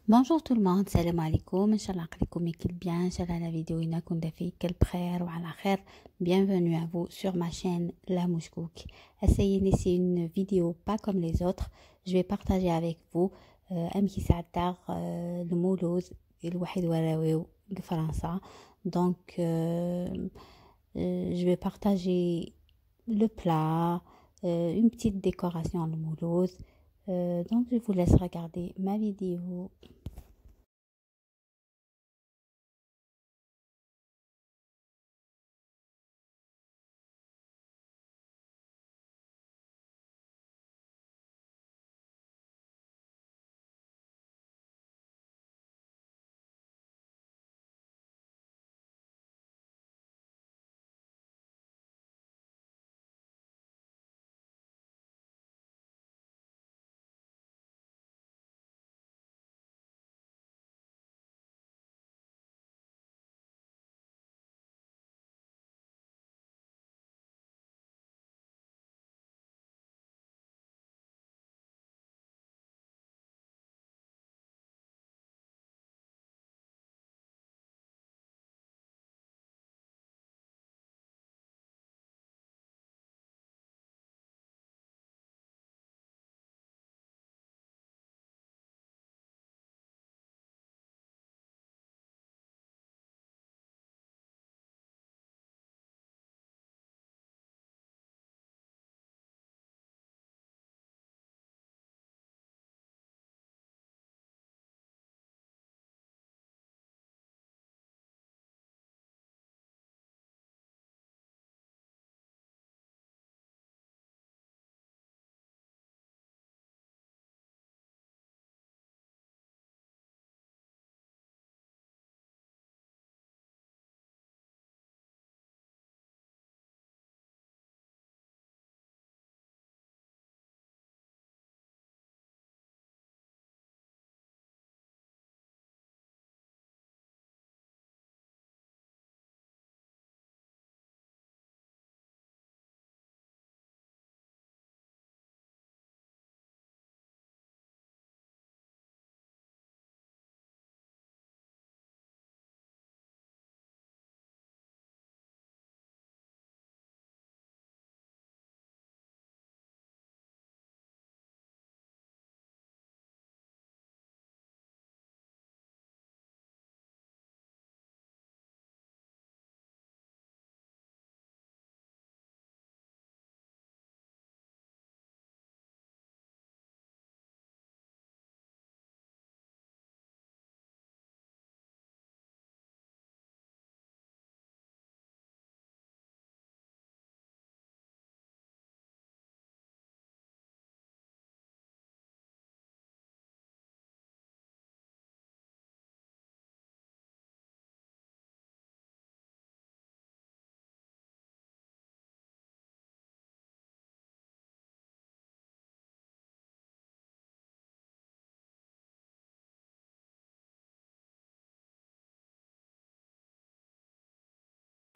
Bonjour tout le monde, السلام عليكم, ان شاء الله عقلكم يكل bien, ان شاء الله la vidéo ينكون في كل بخير وعلى خير. Bienvenue à vous sur ma chaîne La Mouche Cook. Essayez, c'est une vidéo pas comme les autres. Je vais partager avec vous أمكي سعدار المولود الوحيد وراويو فرنسا. Donc je vais partager le plat, une petite décoration le mouloud. Donc je vous laisse regarder ma vidéo.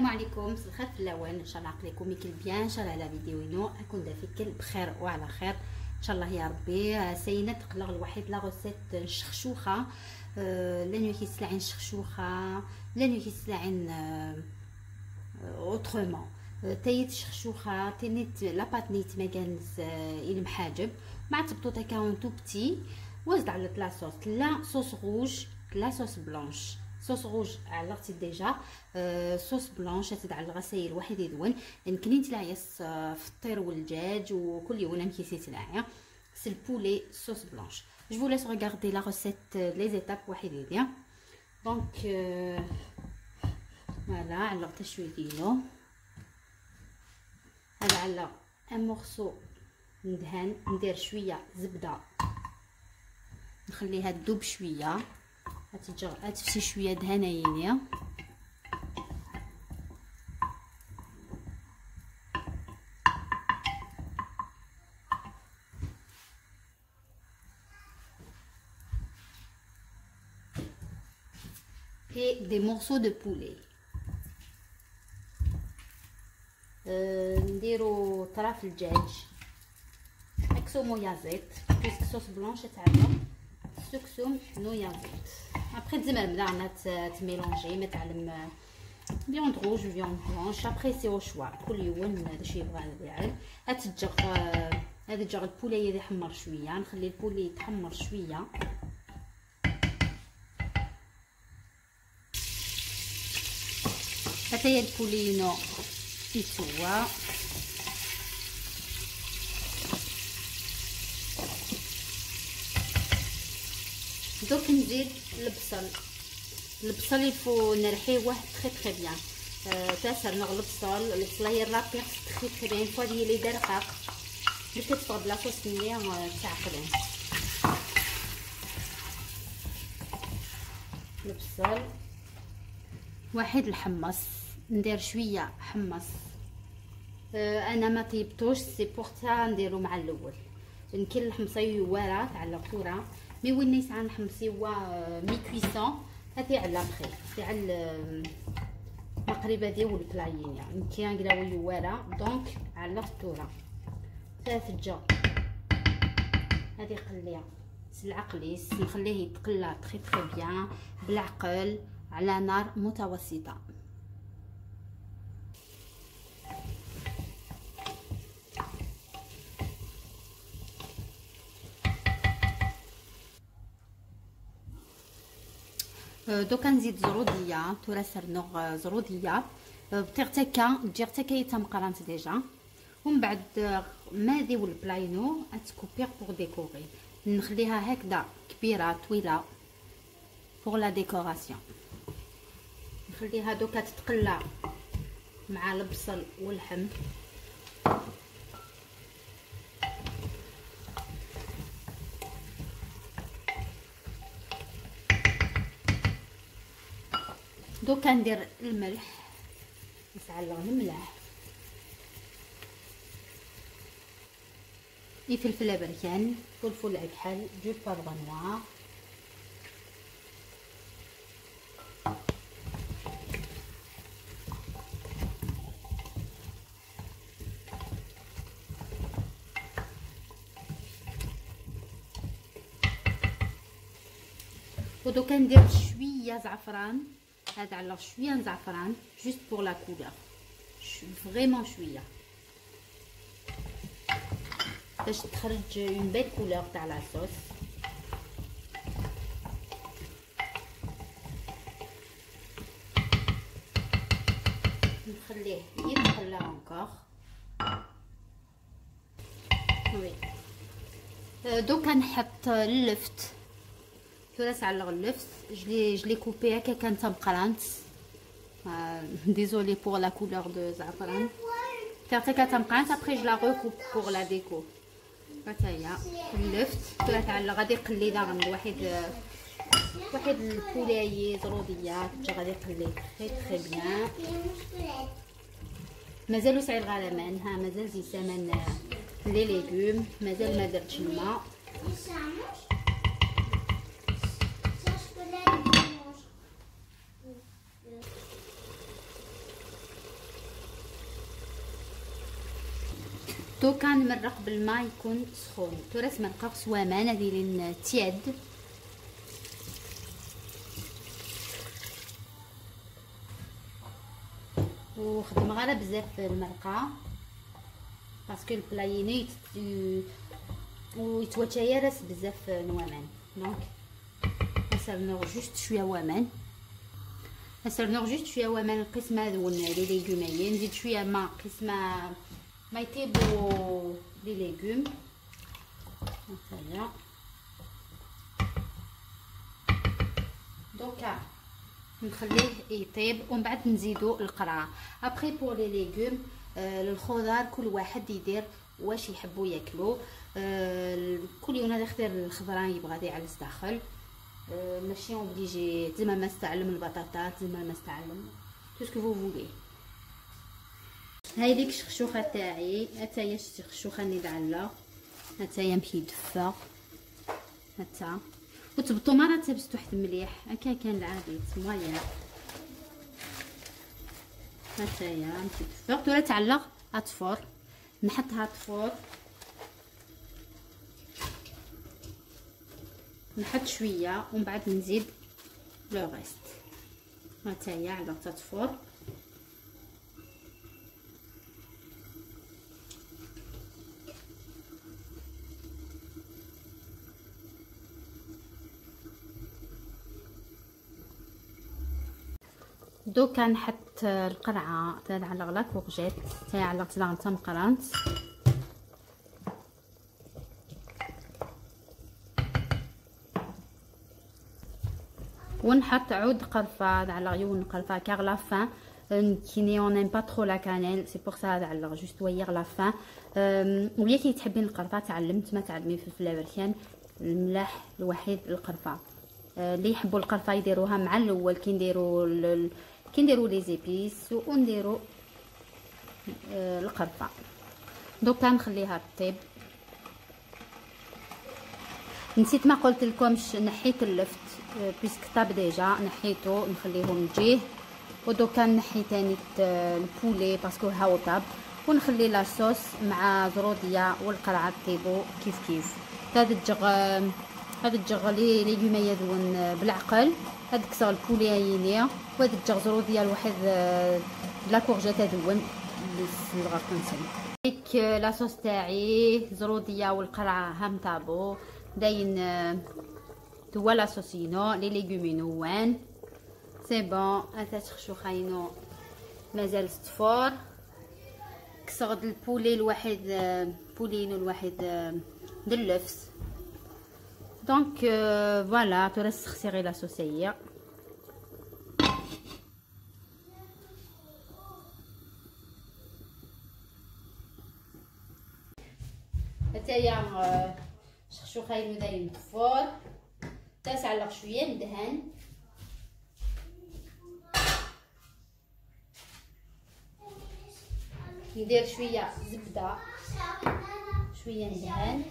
السلام عليكم، مساء الخير في الاوان، ان شاء الله عقلكم يكل bien، ان شاء الله la vidéo ينو اكون دافي كل بخير وعلى خير ان شاء الله يا ربي. سينا تقلق الوحيد la recette الشخشوخه، لانو كيسلعين شخشوخه، لانو كيسلعين autrement تايت شخشوخه تينيت la pâte نيت مكانز المحاجب مع تبطوطه كاون tout petit وزد على la sauce، la sauce rouge la sauce blanche. sauce rouge علقتي déjà، sauce blanche تدع الغسيل واحد يدون يمكن تلاعيس في الطير والدجاج وكل يوم كيسي تلاعيا c'est ال poulet sauce blanche. Je vous laisse regarder la recette, les étapes واحد يديا. Donc voilà علقت شويه ديالو، هذا على un morceau ندهن، ندير شويه زبده نخليها تذوب شويه، تفسي شويه دهناينيه. Et des morceaux de poulet. نديرو طرف الدجاج نكسو مويا زيت puisque sauce blanche تعلق سكسوم نويازيت. ابخي تزمر بدا تميلونجي ما تعلم viande rouge viande blanche، après c'est au choix، كل يوم هذا يبغى يعمل. اتجغ هذا جغ ال poulet يحمر شوية، نخلي ال poulet يتحمر شوية. حتى هي ال poulet نو يتسوى. دوك نزيد البصل. البصل il faut نرحيوه très très bien. تاسر نغ البصل، البصله هي râper très très bien fois ديال لي رقاق باش كتفرد la sauce مليح تاع قلان. البصل واحد الحمص، ندير شوية حمص. انا ما طيبتوش c'est pour ça نديرو مع الاول. نكل الحمصه يوارا تاع الكره، mais وين يسعى الحمص هو mi-cuisson هذه على بخي تاع المقربة ديال ال plat يين كاين كلاو يوارا donc على الثورة ثلاث جا. هذه قليه العقليس نخليه يتقلى très très bien بالعقل على نار متوسطه. دوكا نزيد زروديه، تورا سرنوغ زروديه بتغتكا تجي غتكا تمقرانت déjà، ومن بعد ماذي وال plat ينو اتكوبير pour décorer. نخليها هكذا كبيرة طويلة pour la décoration. نخليها دوكا تتقلى مع البصل واللحم. دوكا ندير الملح، نسعلو الملح، فلفل بركان، فلفل اكحل، du poivre noir، ودوكا ندير شوية زعفران. هذا على شوية زعفران juste pour la couleur، vraiment شوية باش تخرج une belle couleur تاع la sauce. نخليه يتقلى encore. oui دوكا نحط اللفت. ثلاث على اللفت je l'ai coupé هكا كانت مقرانت. désolée pour la couleur de زعفران تعطيك تمقرانت. après je la recoupe pour la déco. حتى هي اللفت ثلاث على غادي يقلي داغ واحد ال poulet زروديه كنت غادي يقلي très très bien. مازالو سعي الغلمان، ها مازال زي سمن les légumes، مازال ما درتش الماء. دوكا نمرق بالماء يكون سخون. تراس مرقق سوامان هذه لين tiède. وخدم غير بزاف المرقه parce que ال plat يني ويتواتايا راس بزاف نوامان. donc نسرنوغ juste شوية وامان، نسرنوغ juste شوية وامان القسمة هذو les légumes. نزيد شوية ماء قسمه ما يطيبوا les légumes. مثلا دوكا نخليه يطيب ومن بعد نزيدو القرعة. après pour les légumes الخضار كل واحد يدير واش يحبوا ياكلو. كل يوم هذا يختار الخضرة يبغى يعلس داخل، ماشي obligé زعما ما استعلم البطاطا، زعما ما استعلم tout ce que vous voulez. هاي ديك الشخشوخه تاعي، حتى هي الشخشوخه اللي دعله، حتى هي مكيدفه حتى وتبطو مرة تبست واحد مليح هكا كان العادي moyen. حتى هي مكيدفه ولا تعلق تفور، نحطها تفور. نحط شوية ومن بعد نزيد le reste. هاتايا على تتفور. دوكا نحط القرعة تاع على la courgette تاع على تمقرانت. ونحط عود قرفه على عيون قرفه car la fin كيني on aime pas trop la cannelle, c'est pour ça على juste ويغ la fin. ويا كي تحبين القرفه تعلمت ما تعلمي في الفلافركان الملاح الوحيد القرفه. اللي يحبوا القرفه يديروها مع الاول كي نديروا les épices ونديروا القرفه. دوكا نخليها طيب. نسيت ما قلت لكمش نحيت اللفت puisque طاب déjà نحيتو نخليهم نجيه. ودوكا نحي تاني ال poulet parce que هاو طاب، ونخلي la sauce مع زروديه والقرعه طيبو كيف كيف. هاد الجغ les légumes يدون بالعقل، هاد كسر ال poulet يني، وهاد الجغ زروديه الواحد la courgette دون بالغرقنسن. هيك la sauce تاعي زروديه والقرعه هم طابو داين توا la sauce ينو les légumes نوان c'est bon. هذا شخشوخه ينو مازال تفور. كسرد ال poulet الواحد poulet ينو الواحد دلفس. donc voilà ترسخ غير la sauce هي. حتى شخشوخه ينو داين تفور. تسعلق شوية ندهن. ندير شوية زبدة شوية ندهن.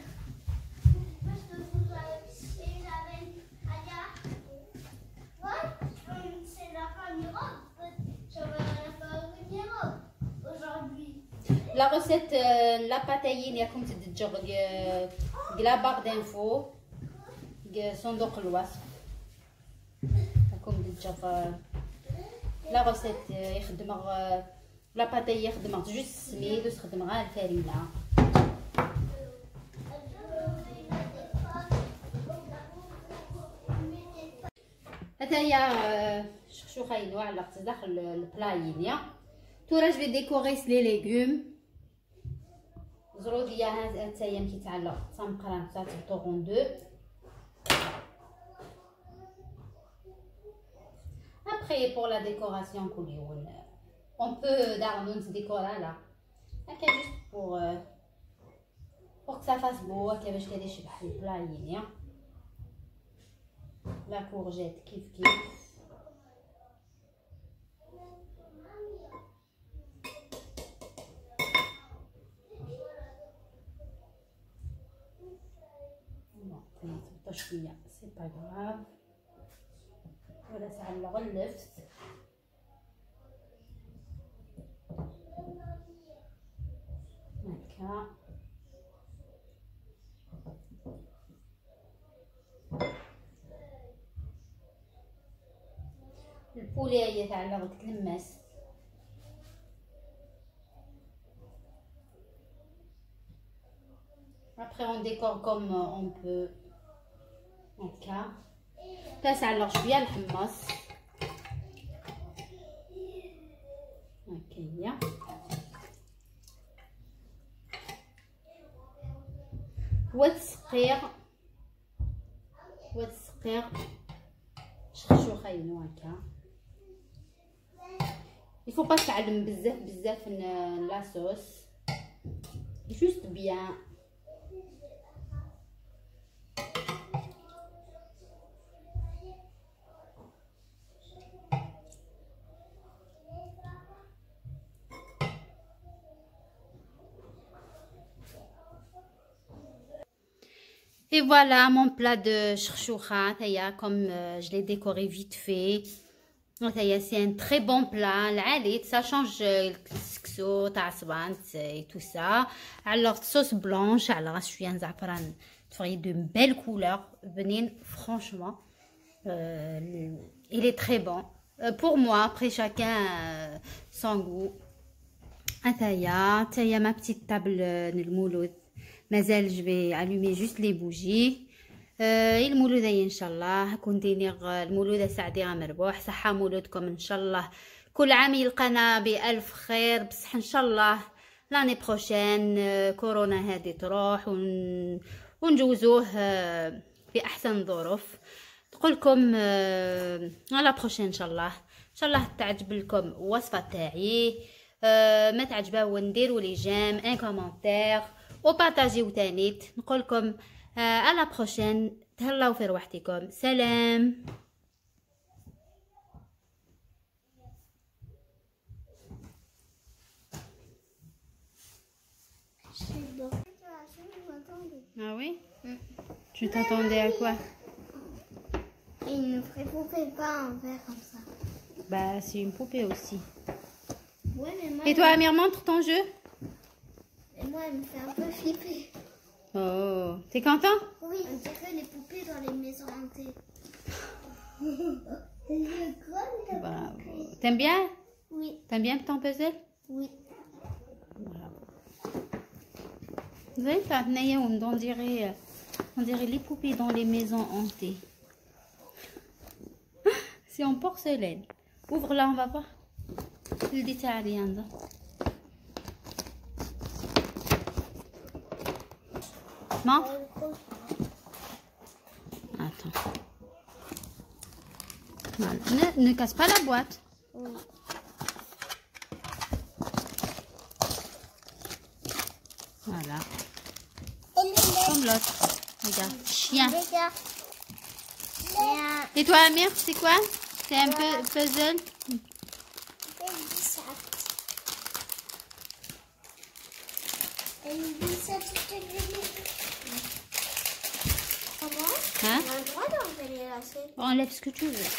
la recette la pâte ياكم تدجغ la barre d'infos صندوق الوصف راكم دجغ la recette يخدم la pâte يخدم juste السميد وتخدم غير الفرينة. هذا هي شخشوخه ينو على داخل ال plat ينيا. تورا je vais décorer les légumes. زروديه حتى هي كيتعلق تمقران تاع تبطو deux. Après, pour la décoration, on peut dar décorer là. Juste pour que ça fasse beau, la courgette kif kif. Bon, c'est pas grave. ولا تعلق اللفت. هكا ال poulet هي تعلق تلمس. Après on décore comme on peut. هكا تسعلق شوية الحمص. هكايا وتسقير شخشوخه ينو هكا. il faut pas تعلم بزاف بزاف la sauce juste bien. Et voilà mon plat de شخشوخة, comme je l'ai décoré vite fait. C'est un très bon plat. Ça change le couscous, et tout ça. Alors sauce blanche, alors je suis un زعفران تفغي de belles couleurs بنين franchement. Il est très bon pour moi, après chacun son goût. هيا تايا ma petite table المولود مازال je vais allumer juste les bougies. المولود ان شاء الله كنت المولود سعدي مربوح. صحه مولودكم ان شاء الله، كل عام يلقانا بالف خير. بصح ان شاء الله l'année prochaine كورونا هذه تروح ونجوزوه في احسن ظروف. نقول لكم à la prochaine ان شاء الله. ان شاء الله تعجب لكم الوصفه تاعي، ما تعجبها نديروا les j'aime, un commentaire و partagez تانيت. نقول لكم à la prochaine، تهلاو في روحتكم، سلام. Ah oui? Tu t'attendais à quoi? Une vraie poupée, pas un verre comme ça. Bah, c'est une poupée aussi. Ouais, mais moi, Et toi, Amir, montre ton jeu. Et moi, elle me fait un peu flipper. Oh, t'es content? Oui. On dirait les poupées dans les maisons hantées. Bravo. T'aimes bien? Oui. T'aimes bien ton puzzle? Oui. Bravo. Vous avez on dirait les poupées dans les maisons hantées. C'est en porcelaine. Ouvre là, on va voir. Le détail, montre. Attends. Voilà. Ne casse pas la boîte. Oui. Voilà. Comme l'autre. Regarde. Chien. Et toi, Amir, c'est quoi? C'est un peu puzzle. Hein? On a le droit d'enlever les lacets. Enlève ce que tu veux.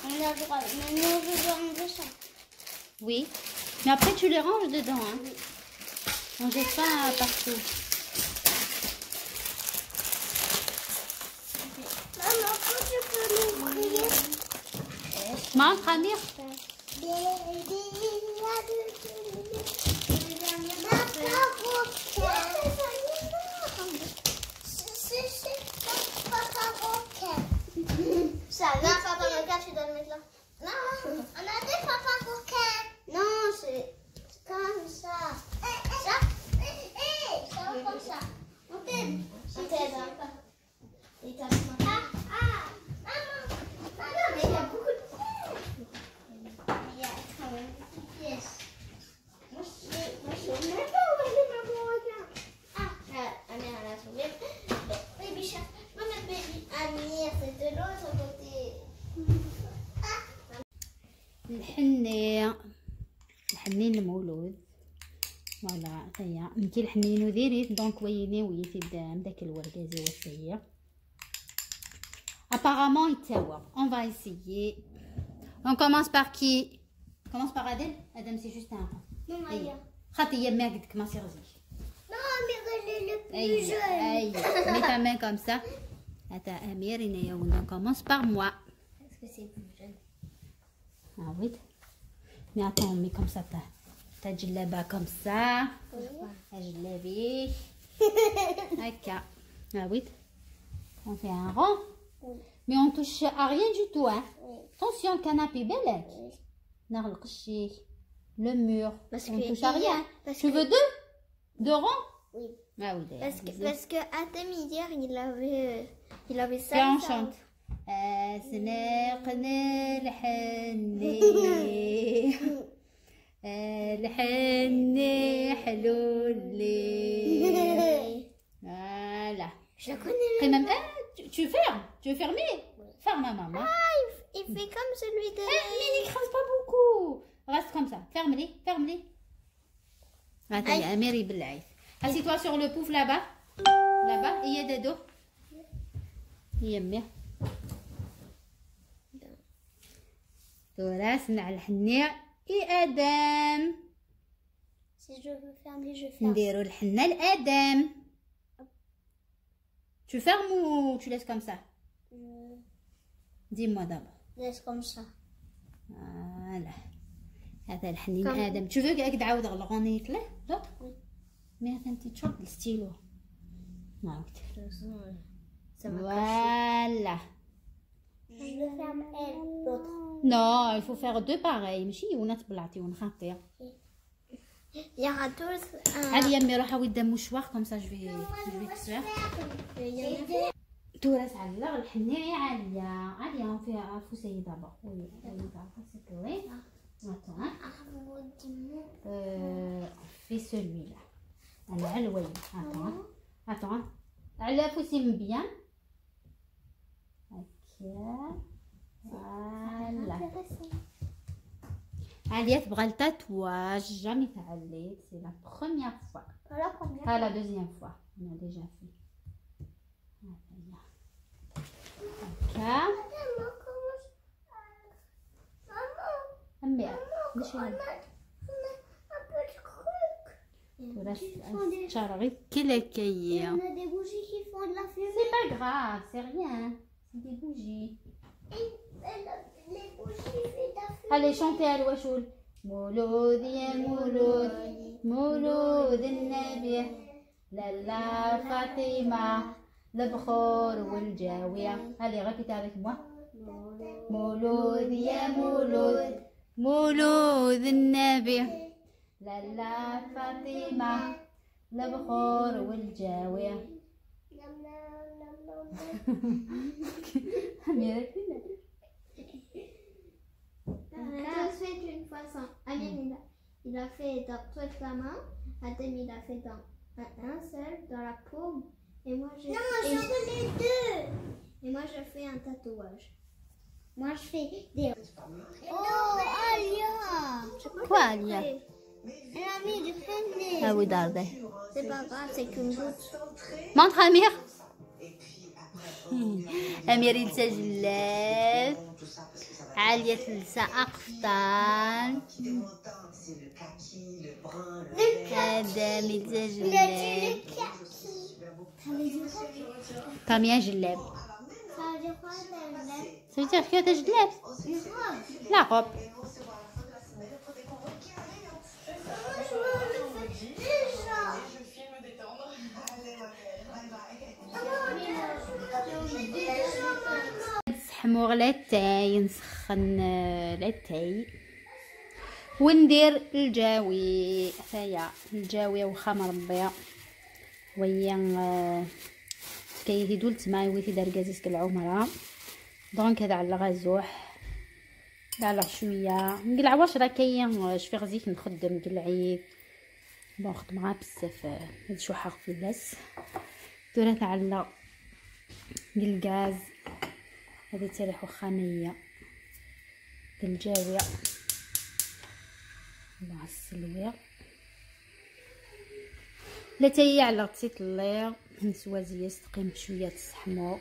On a le droit, mais nous on veut enlever ça. Oui, mais après tu les ranges dedans. Hein. Oui. On jette pas partout. Maman, quand tu peux l'ouvrir? Montre, Amir. Ça, non, papa requin, tu dois le mettre là. Non, on a des papa requins. Non, c'est comme ça. Ça, ça comme ça. On t'aide. On t'aide. Et t'as ah, ah, maman, maman, mais il y a beaucoup de pièces. Il y a quand même beaucoup de pièces. Moi, je sais même pas où est le maman requin. Ah, Amir, elle a trouvé. Baby shark. Maman, baby. Amir, c'est de l'autre côté. الحنة الحنين المولود voilà هيا نتي الحنين وديري donc ويني ويتي داك الورقازي والسير. Apparemment يتساوى. On va essayer. On commence par qui? On commence par Adel. Adam c'est juste un. Non, Aya. خاطي يا ما قدك ما سيرزيك. Non, Amir il est le plus jeune. Mets ta main comme ça. Attends, Amir, on commence par moi. Parce que c'est plus jeune. Ah oui. Mais attends, on met comme ça ta djellaba comme ça. Oui. Ta djellabi. Ok. Ah oui. On fait un rond. Oui. Mais on touche à rien du tout, hein. Oui. Attention, le canapé, belle. Oui. Le mur. Parce on que touche à rien. Parce tu que... veux deux ronds? Oui. Ah oui. Parce que Adam hier, il avait ça. Et on chante. أسنقنا الحني الحني حلولي. Voilà. Je connais le même. Tu fermes? Tu veux fermer? Ferme ma maman. Ah, il fait comme celui de... Mais n'écrase pas beaucoup. Reste comme ça. Ferme-les, ferme-les. Attends, Amir il. Assieds-toi sur le pouf là-bas. Là-bas, il y a des dos. Il y a bien. تراس على الحنيع إي آدم. Si je veux fermer, je ferme. نديرو الحنة لآدم. Tu fermes ou tu laisses comme ça? Dis-moi d'abord. Laisse comme ça. Voilà. هذا الحنين آدم. Tu veux que تعاود الغنية له l'autre? Oui. Mais هذا انت تشرب الستيلو. نعاود. Voilà. Voilà. Je ferme elle, l'autre. Non, il faut faire deux pareils. ماشي ونتبلعتي ونخطي. Il y aura tous un. Allez, يمي روح ودي mouchoir comme ça je vais te faire. تورس على الحنية عالية عالية فيها فوسي d'abord. Oui, oui, c'est oui. Attends, hein. On fait celui-là. أنا على الوين. Attends, attends. على فوسي bien. هكا. Voilà. عالية تبغى ال tatouage jamais تعليت. C'est la première fois. Pas la première. Pas la deuxième fois. On a déjà fait. هكا. أمي مش غير كلا كي. On a des bougies qui font de la fumée. C'est pas grave, c'est rien. C'est des bougies. Les bougies font de la fumée. Allez, chantez à الوشول. مولود يا مولود مولود النبي لالا فاطمة البخور والجاوية. Allez, répétez avec moi. مولود يا مولود مولود النبي لالا فاطمة البخور والجاوية. On a tous fait d'une façon. Amine, il a fait dans toute la main. Adam, il a fait dans un seul, dans la paume. Et moi, je. Non, je fais les deux. Et moi, je fais un tatouage. Moi, je fais des. Oh, Alia! Quoi, Alia? Elle a mis du henné. Ah oui, Dardé. C'est pas grave, c'est qu'une goutte. Montre Amir. أمير يلسى جلاب. عالية تلسى أقفطان. آدم يلسى جلاب. طامية جلاب. Ça veut dire que t'as جلاب؟ La robe. نسحمو لاتاي، نسخن لاتاي وندير الجاوي. هيا الجاوي وخا مربيه ويا كيهدو لتما ويتي دار كازيسك العمره. donc هذا على غازوح على شويه نقلع. واش راه كاين شفي غزيك نخدم قلعي bon خدم غا بزاف هاد شوحه في اللاس دورات على الغاز. هذه تريح وخاميه الجاويه مع السلويه لا تاهي على تيت اللير نسوازيه تقيم شويه تسحمو.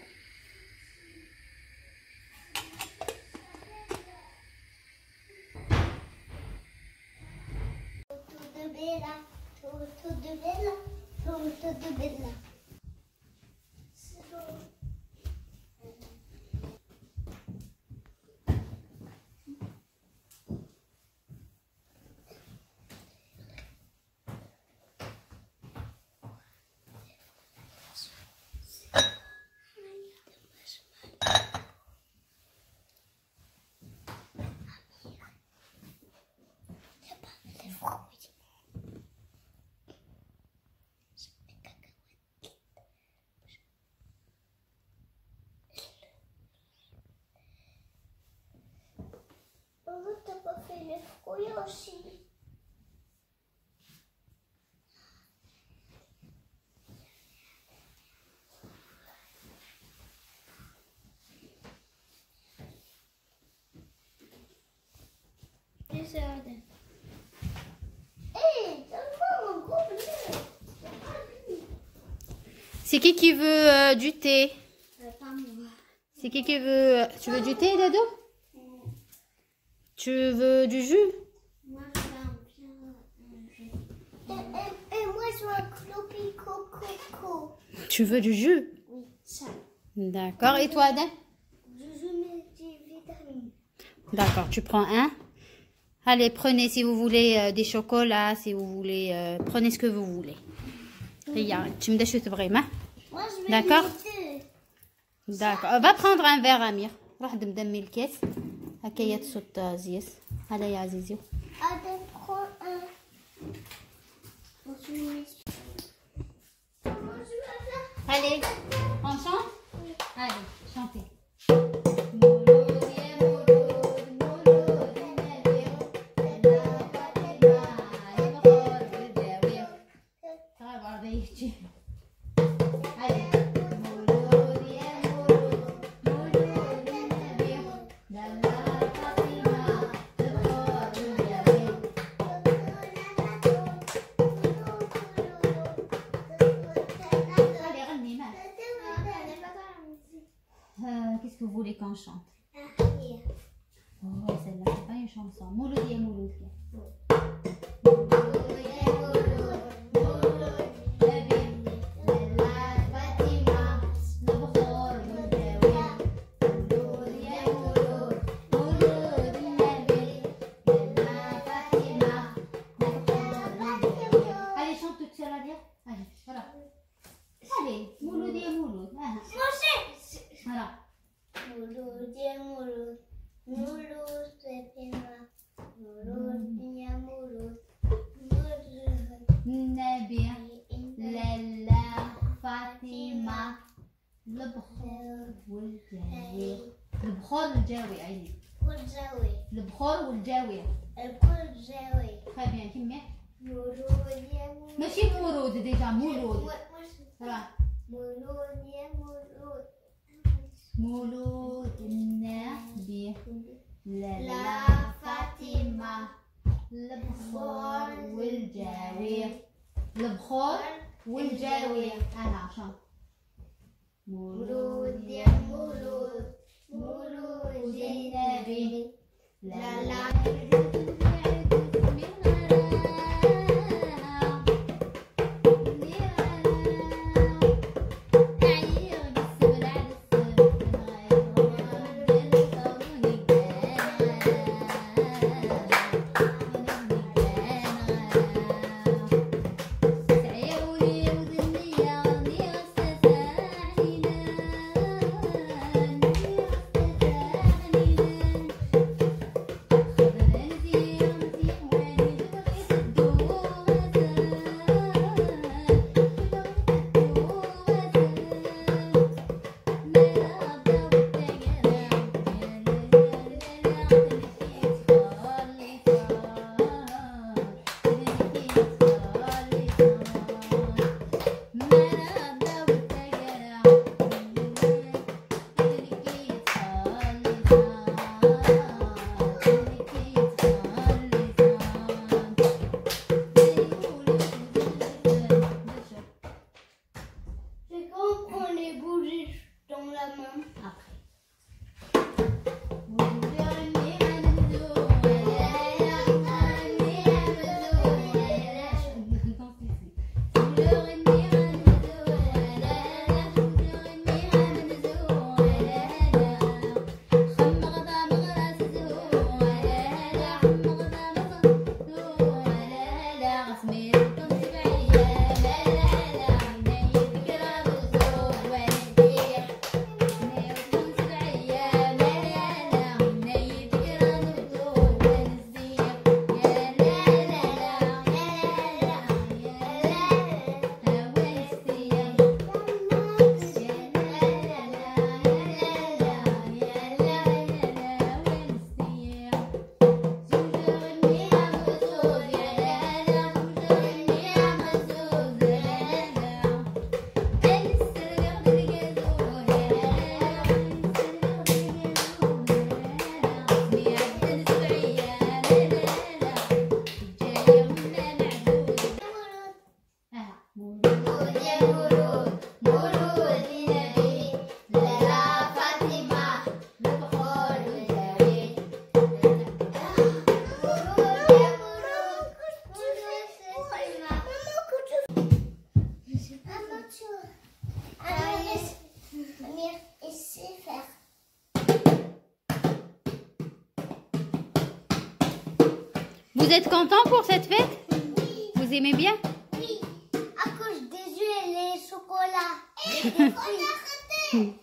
Les fruits aussi. C'est qui veut du thé? C'est qui veut... Tu veux du thé, Dado? Tu veux du jus? Moi, je veux un jus. Tu veux du jus? Oui, ça. D'accord. Et toi, Adam? Du jus multivitamine. D'accord, tu prends un. Allez, prenez si vous voulez des chocolats, si vous voulez, prenez ce que vous voulez. Regarde, tu me déchutes vraiment. Moi, je vais D'accord. les deux. D'accord. Va prendre un verre, Amir. روح دمدمي الكاس. هكايا تصوت زيس. هلا يا عزيزي. Adam, prends un. Comment tu vas faire? Allez, on chante? Allez, chantez. Allez, غني معك. Qu'est-ce que vous voulez qu'on chante? Oh, celle-là, c'est pas une chanson. مولود يا مولود. مولود يا مولود، مولود نبي، لالا فاطمة، البخور والدواء. مولود يا مولود، مولود النبي، لالا فاطمة، البخور والدواء. Allez, chante toute seule, Alia. Allez, voilà. Allez, مولود يا مولود. Ah, voilà. مولود يا مولود، مولود فاطمة، مولود يا مولود، مولود النبي، لالا فاطمة، البخور والجاوي. البخور والجاوي عيني. والجاوي. البخور والجاوي. الجاوي. Très bien. كمل. مولود يا مولود. ماشي مولود déjà مولود. راه مولود يا مولود، مولود النبي، لالا فاطمة، البخور والجاوي. البخور والجاوي. أنا عشان مولود يا مولود، مولود النبي، لالا C'est quand on prend les bougies dans la main. Après. Vous êtes content pour cette fête? Oui. Vous aimez bien? Oui. À cause des œufs et les chocolats. Et des fruits.